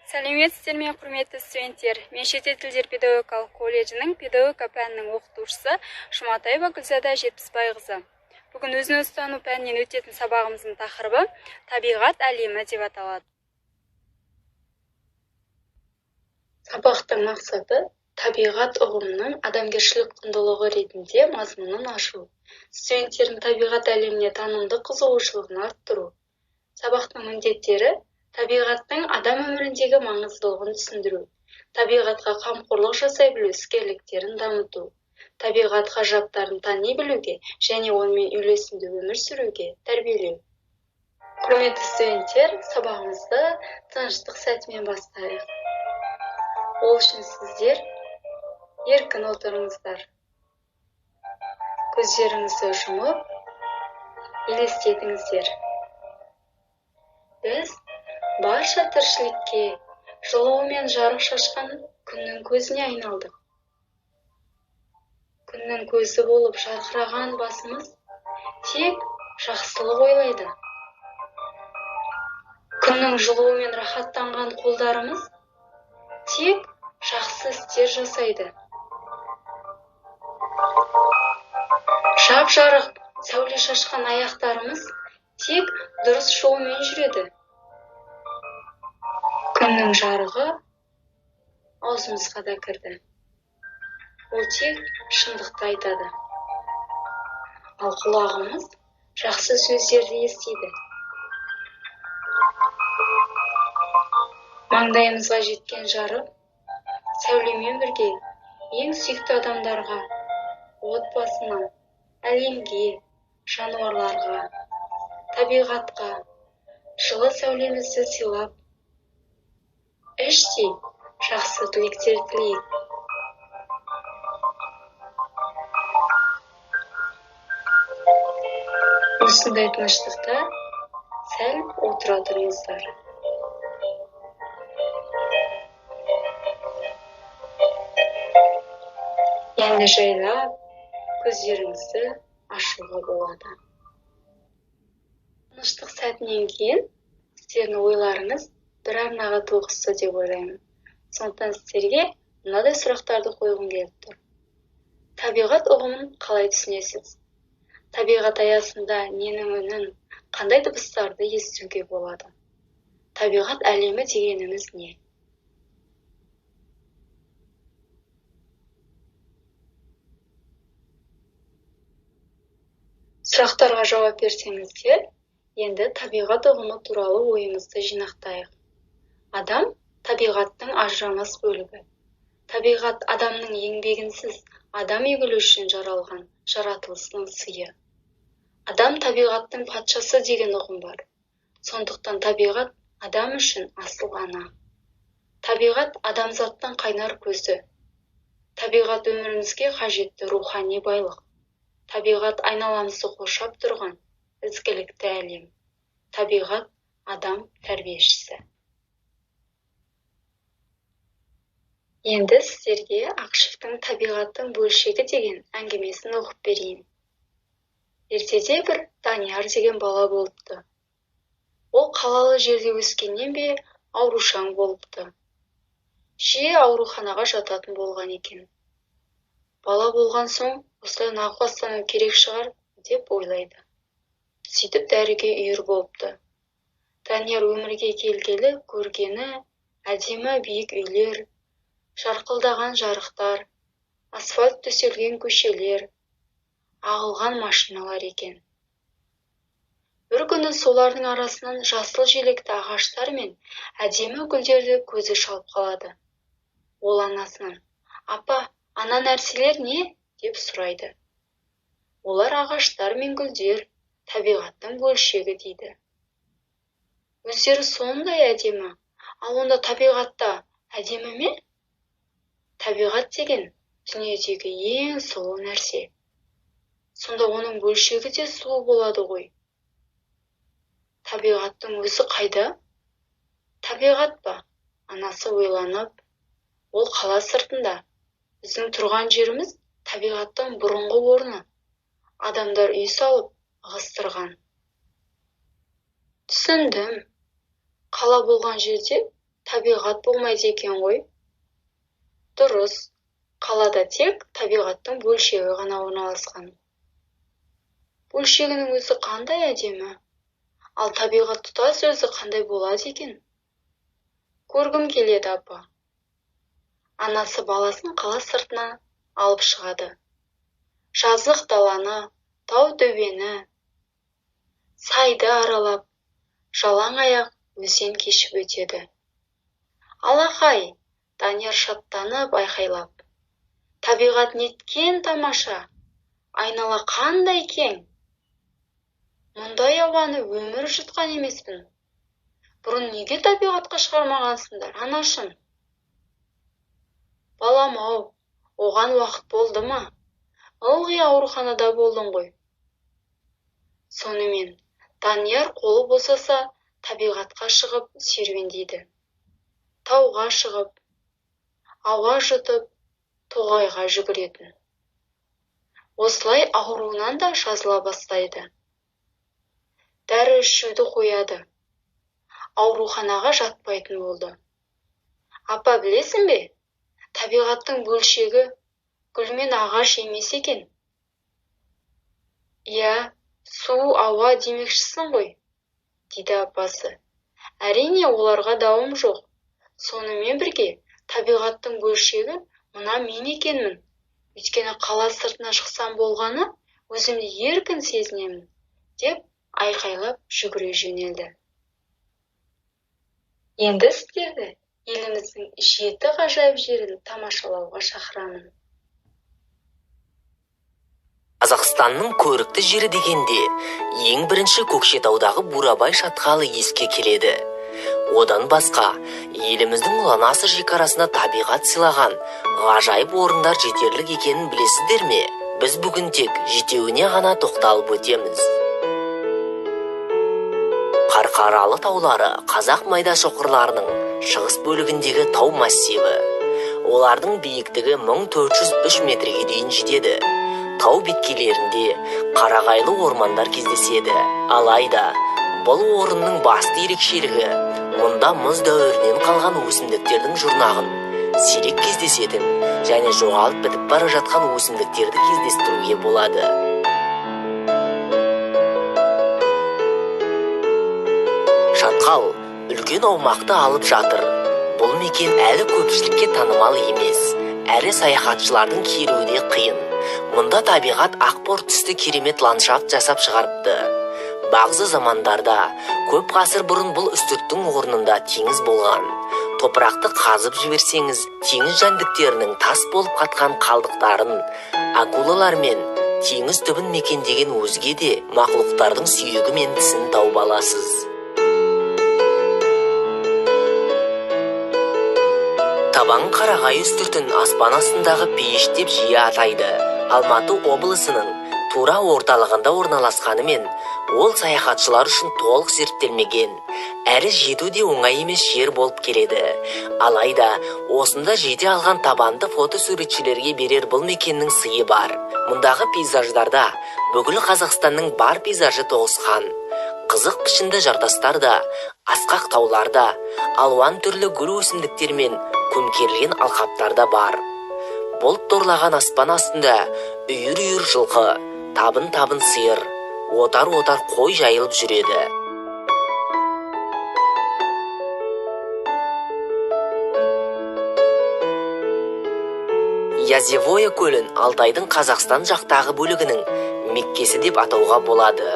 Сәлеметсіздер ме, құрметті студенттер! Мен шетел тілдер педагогикалық колледжінің педагогика пәнінің оқытушысы Жұматаева Гүлзада Жетпісбайқызы. Бүгін өзін өзі тану пәнінен өтетін сабағымыздың тақырыбы табиғат әлемі деп аталады. Сабақтың мақсаты табиғат ұғымының адамгершілік құндылығы ретінде мазмұнын ашу, студенттердің табиғат әлеміне танымдық қызығушылығын арттыру. Сабақтың міндеттері табиғаттың адам өміріндегі маңыздылығын түсіндіру, табиғатқа қамқорлық жасай білу іскерліктерін дамыту, табиғат ғажаптарын тани білуге және онымен үйлесімді өмір сүруге тәрбиелеу. Құрметті студенттер, сабағымызды тыныштық сәтімен бастайық. Ол үшін сіздер еркін отырыңыздар. Көздеріңізді жұмып, елестетіңіздер. Біз барша тіршілікке жылуы мен жарық шашқан күннің көзіне айналдық. Күннің көзі болып жарқыраған басымыз тек жақсылық ойлайды. Күннің жылуымен рахаттанған қолдарымыз тек жақсы істер жасайды. Жап-жарық сәуле шашқан аяқтарымыз тек дұрыс жолмен жүреді. Күннің жарығы аузымызға да кірді. Ол тек шындықты айтады. Ал құлағымыз жақсы сөздерді естиді. Маңдайымызға жеткен жарық сәулемен бірге ең сүйікті адамдарға, отбасына, әлемге, жануарларға, табиғатқа жылы сәулемізді сыйлап, іштей жақсы тілектер тілейік. Осындай тыныштықта сәл отыра тұрыңыздар. Енді жайлап көздеріңізді ашуға болады. Тыныштық сәтінен кейін сіздердің ойларыңыз бір арнаға тоғысты деп ойлаймын. Сондықтан сіздерге мынадай сұрақтарды қойғым келіп тұр. Табиғат ұғымын қалай түсінесіз? Табиғат аясында ненің үнін, қандай дыбыстарды естуге болады? Табиғат әлемі дегеніміз не? Сұрақтарға жауап берсеңіздер, енді табиғат ұғымы туралы ойымызды жинақтайық. Адам табиғаттың ажырамас бөлігі. Табиғат адамның еңбегінсіз адам игілігі үшін жаралған жаратылысының сыйы. Адам табиғаттың патшасы деген ұғым бар. Сондықтан табиғат адам үшін асыл ана. Табиғат адамзаттың қайнар көзі. Табиғат өмірімізге қажетті рухани байлық. Табиғат айналамызды қоршап тұрған ізгілікті әлем. Табиғат адам тәрбиешісі. Енді сіздерге Ақышевтің табиғаттың бөлшегі деген әңгімесін оқып берейін. Ертеде бір Данияр деген бала болыпты. Ол қалалы жерде өскеннен бе аурушаң болыпты. Жиі ауруханаға жататын болған екен. Бала болған соң осылай науқастану керек шығар деп ойлайды. Сөйтіп дәріге үйір болыпты. Данияр өмірге келгелі көргені әдемі биік үйлер, жарқылдаған жарықтар, асфальт төселген көшелер, ағылған машиналар екен. Бір күні солардың арасынан жасыл желекті ағаштар мен әдемі гүлдерді көзі шалып қалады. Ол анасынан: "Апа, ана нәрселер не?" деп сұрайды. Олар ағаштар мен гүлдер, табиғаттың бөлшегі дейді. Өздері сондай әдемі, ал онда табиғатта әдемі ме? Табиғат деген дүниедегі ең сұлу нәрсе. Сонда оның бөлшегі де сұлу болады ғой. Табиғаттың өзі қайда? Табиғат па? Анасы ойланып, ол қала сыртында. Біздің тұрған жеріміз табиғаттың бұрынғы орны. Адамдар үй салып, ығыстырған. Түсіндім. Қала болған жерде табиғат болмайды екен ғой. Дұрыс, қалада тек табиғаттың бөлшегі ғана орналасқан. Бөлшегінің өзі қандай әдемі, ал табиғат тұтас өзі қандай болады екен? Көргім келеді, апа. Анасы баласын қала сыртына алып шығады. Жазық даланы, тау төбені, сайды аралап, жалаң аяқ өзен кешіп өтеді. Алақай, Данияр шаттанып айқайлап. Табиғат неткен тамаша, айнала қандай кең. Мұндай ауаны өмір жұтқан емеспін. Бұрын неге табиғатқа шығармағансыңдар, анашым? Балам-ау, оған уақыт болды ма? Ылғи ауруханада болдың ғой. Сонымен, Данияр қолы босаса, табиғатқа шығып серуендейді. Тауға шығып, ауа жұтып, тоғайға жүгіретін. Осылай ауруынан да жазыла бастайды. Дәрі ішуді қояды. Ауруханаға жатпайтын болды. Апа, білесің бе, табиғаттың бөлшегі гүл мен ағаш емес екен. Иә, су, ауа демекшісің ғой, дейді апасы. Әрине, оларға дауым жоқ. Сонымен бірге табиғаттың бөлшегі мына мен екенмін. Өйткені қала сыртына шықсам болғаны, өзімді еркін сезінемін, деп айқайлап жүгіре жөнелді. Енді сіздерді еліміздің 7 ғажайып жерін тамашалауға шақырамын. Қазақстанның көрікті жері дегенде, ең бірінші Көкшетаудағы Бурабай шатқалы еске келеді. Одан басқа, еліміздің ұлан-асыр шекарасына табиғат сыйлаған ғажайып орындар жетерлік екенін білесіздер ме? Біз бүгін тек жетеуіне ғана тоқталып өтеміз. Қарқаралы таулары қазақ майда шоқырларының шығыс бөлігіндегі тау массиві. Олардың биіктігі 1403 метрге дейін жетеді. Тау беткейлерінде қарағайлы ормандар кездеседі. Алайда, бұл орынның басты ерекшелігі мұнда мұз дәуірінен қалған өсімдіктердің жұрнағын, сирек кездесетін және жоғалып бітіп бара жатқан өсімдіктерді кездестіруге болады. Шатқал үлкен аумақты алып жатыр. Бұл мекен әлі көпшілікке танымал емес, әрі саяхатшылардың келуі де қиын. Мұнда табиғат ақбор түсті керемет ландшафт жасап шығарыпты. Бағзы замандарда, көп ғасыр бұрын бұл үстірттің орнында теңіз болған. Топырақты қазып жіберсеңіз, теңіз жәндіктерінің тас болып қатқан қалдықтарын, акулалар мен теңіз түбін мекендеген өзге де мақұлықтардың сүйегі мен тісін тауып аласыз. Табан қарағай үстіртін аспан астындағы пейіш деп жиі атайды. Алматы облысының тура орталығында орналасқанымен, ол саяхатшылар үшін толық зерттелмеген, әрі жету де оңай емес жер болып келеді. Алайда, осында жете алған табанды фотосуретшілерге берер бұл мекеннің сыйы бар. Мұндағы пейзаждарда бүкіл Қазақстанның бар пейзажы тоғысқан. Қызық пішінді жартастар да, асқақ таулар да, алуан түрлі гүл өсімдіктер мен көмкерілген алқаптар да бар. Бұлт торлаған аспан астында үйір-үйір жылқы, табын-табын сиыр, отар-отар қой жайылып жүреді. Язевое көлін Алтайдың Қазақстан жақтағы бөлігінің Меккесі деп атауға болады.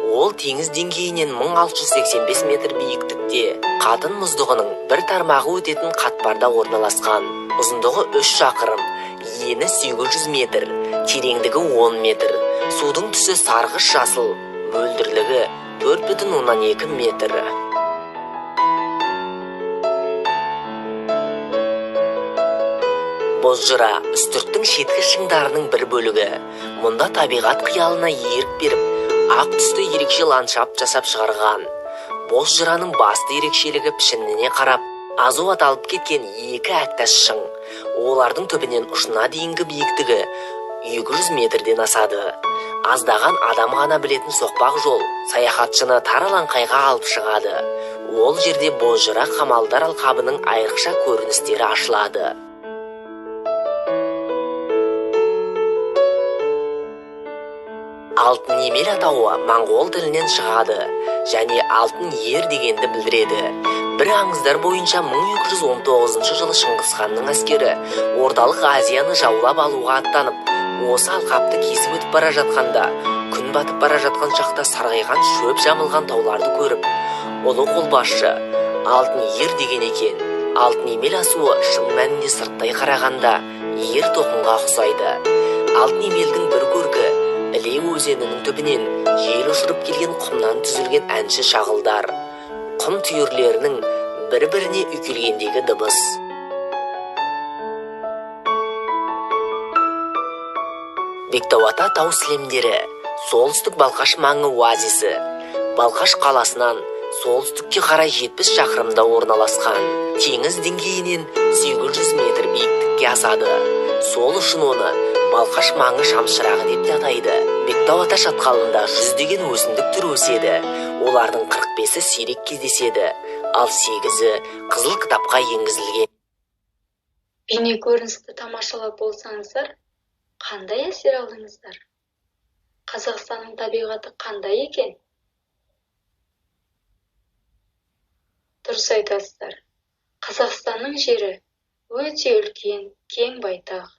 Ол теңіз деңгейінен 1685 метр биіктікте, Қатын мұздығының бір тармағы өтетін қатпарда орналасқан. Ұзындығы 3 шақырым, ені 800 метр, тереңдігі 10 метр. Судың түсі сарғыш жасыл, мөлдірлігі 4,2 метр. Бозжыра үстірттің шеткі шыңдарының бір бөлігі. Мұнда табиғат қиялына ерік беріп, ақ түсті ерекше ландшафт жасап шығарған. Бозжыраның басты ерекшелігі пішініне қарап, азу аталып кеткен екі әктас шың. Олардың түбінен ұшына дейінгі биіктігі 200 метрден асады. Аздаған адам ғана білетін соқпақ жол саяхатшыны тар алаңқайға алып шығады. Ол жерде Бозжыра қамалдар алқабының айрықша көріністері ашылады. Алтын Емел атауы моңғол тілінен шығады және алтын ер дегенді білдіреді. Бір аңыздар бойынша 1219 жылы Шыңғысханның әскері Орталық Азияны жаулап алуға аттанып, осы алқапты кесіп өтіп бара жатқанда, күн батып бара жатқан шақта сарғайған шөп жамылған тауларды көріп, ұлы қолбасшы алтын ер деген екен. Алтын Емел асуы шын мәнінде сырттай қарағанда ер тоқымға ұқсайды. Алтын Емелдің бір көркі Іле өзенінің түбінен жел ұшырып келген құмнан түзілген әнші шағылдар, құм түйірлерінің бір-біріне үйкелгендегі дыбыс. Бектауата тау сілемдері солтүстік Балқаш маңы оазисі. Балқаш қаласынан солтүстікке қарай 70 шақырымда орналасқан. Теңіз деңгейінен 800 метр биіктікке асады. Сол үшін оны Балқаш маңы шамшырағы деп те атайды. Бектауата шатқалында жүздеген өсімдік түрі өседі. Олардың 45-і сирек кездеседі, ал 8-і қызыл кітапқа енгізілген. Бейне көріністі тамашалап болсаңыздар, қандай әсер алдыңыздар? Қазақстанның табиғаты қандай екен? Дұрыс айтасыздар. Қазақстанның жері өте үлкен, кең байтақ.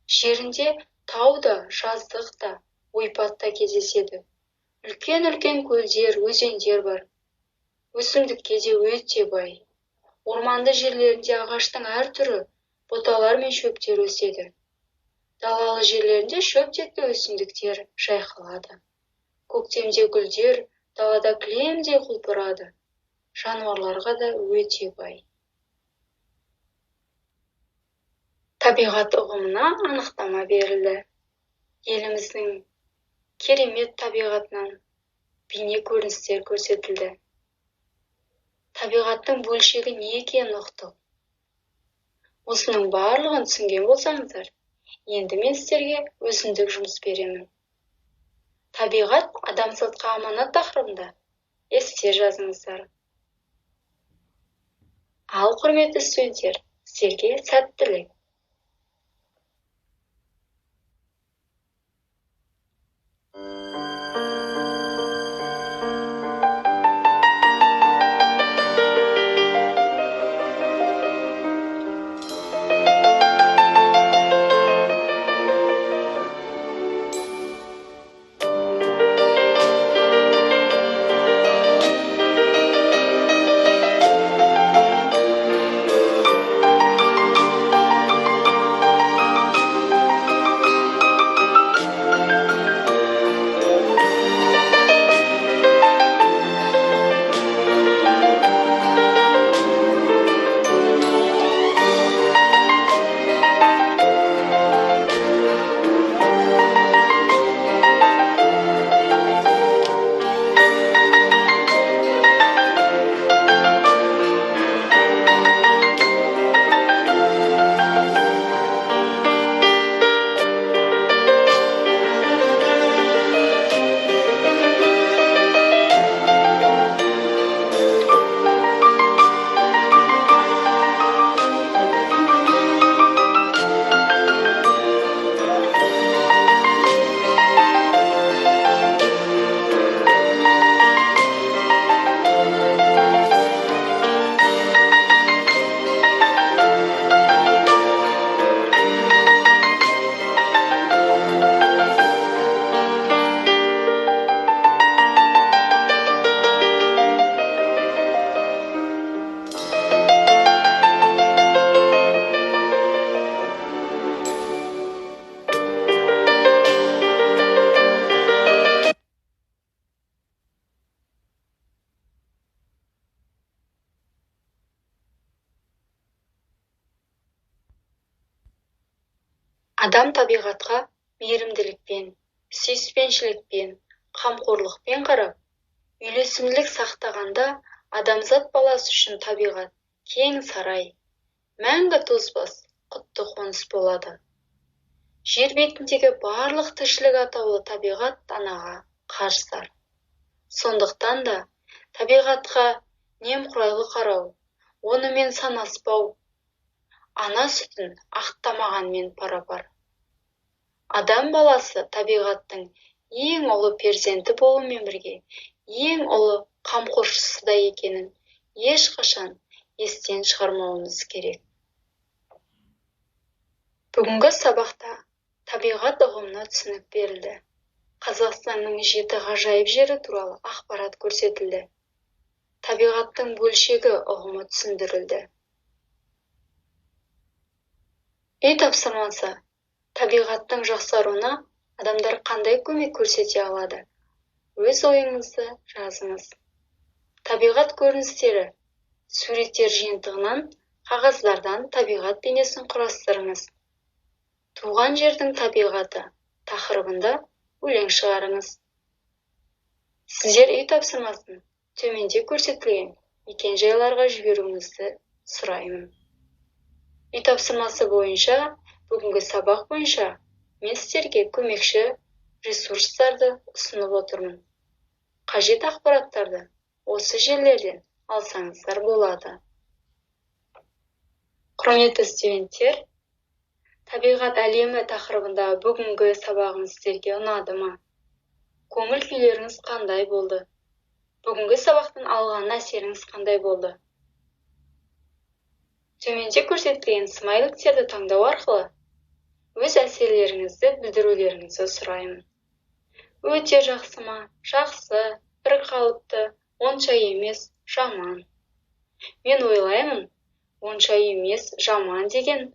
Жерінде тау да, жаздық та, ойпат та кездеседі. Үлкен-үлкен көлдер, өзендер бар. Өсімдікке де өте бай. Орманды жерлерінде ағаштың әр түрі, бұталар мен шөптер өседі. Далалы жерлерінде шөптекті өсімдіктер жайқалады. Көктемде гүлдер далада кілемдей құлпырады. Жануарларға да өте бай. Табиғат ұғымына анықтама берілді. Еліміздің керемет табиғатынан бейне көріністер көрсетілді. Табиғаттың бөлшегі не екенін ұқтық. Осының барлығын түсінген болсаңыздар, енді мен сіздерге өзіндік жұмыс беремін. Табиғат адамзатқа аманат тақырыбында эссе жазыңыздар. Ал құрметті студенттер, сіздерге сәттілік. Адам табиғатқа мейірімділікпен, сүйіспеншілікпен, қамқорлықпен қарап, үйлесімділік сақтағанда адамзат баласы үшін табиғат кең сарай, мәңгі тозбас құтты қоныс болады. Жер бетіндегі барлық тіршілік атаулы табиғат анаға қарыздар. Сондықтан да табиғатқа немқұрайлы қарау, онымен санаспау, ана сүтін ақтамағанмен пара-пар. Адам баласы табиғаттың ең ұлы перзенті болумен бірге, ең ұлы қамқоршысы да екенін ешқашан естен шығармауымыз керек. Бүгінгі сабақта табиғат ұғымына түсінік берілді. Қазақстанның 7 ғажайып жері туралы ақпарат көрсетілді. Табиғаттың бөлшегі ұғымы түсіндірілді. Үй тапсырмасы: табиғаттың жақсаруына адамдар қандай көмек көрсете алады? Өз ойыңызды жазыңыз. Табиғат көріністері суреттер жиынтығынан, қағаздардан табиғат бейнесін құрастырыңыз. Туған жердің табиғаты тақырыбында өлең шығарыңыз. Сіздер үй тапсырмасын төменде көрсетілген мекен-жайларға жіберуіңізді сұраймын. Үй тапсырмасы бойынша, бүгінгі сабақ бойынша мен сіздерге көмекші ресурстарды ұсынып отырмын. Қажет ақпараттарды осы жерлерден алсаңыздар болады. Құрметті студенттер, табиғат әлемі тақырыбында бүгінгі сабағым сіздерге ұнады ма? Көңіл күйлеріңіз қандай болды? Бүгінгі сабақтан алған әсеріңіз қандай болды? Төменде көрсетілген смайликтерді таңдау арқылы өз әсерлеріңізді білдірулеріңізді сұраймын. Өте жақсы ма? Жақсы, бір қалыпты, онша емес, жаман. Мен ойлаймын, онша емес, жаман деген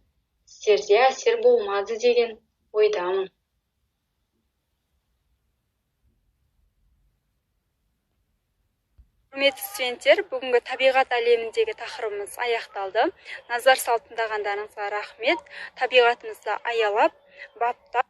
сіздерде әсер болмады деген ойдамын. Құрметті студенттер, бүгінгі табиғат әлеміндегі тақырыбымыз аяқталды. Назар салып тыңдағандарыңызға рахмет. Табиғатымызды аялап, баптап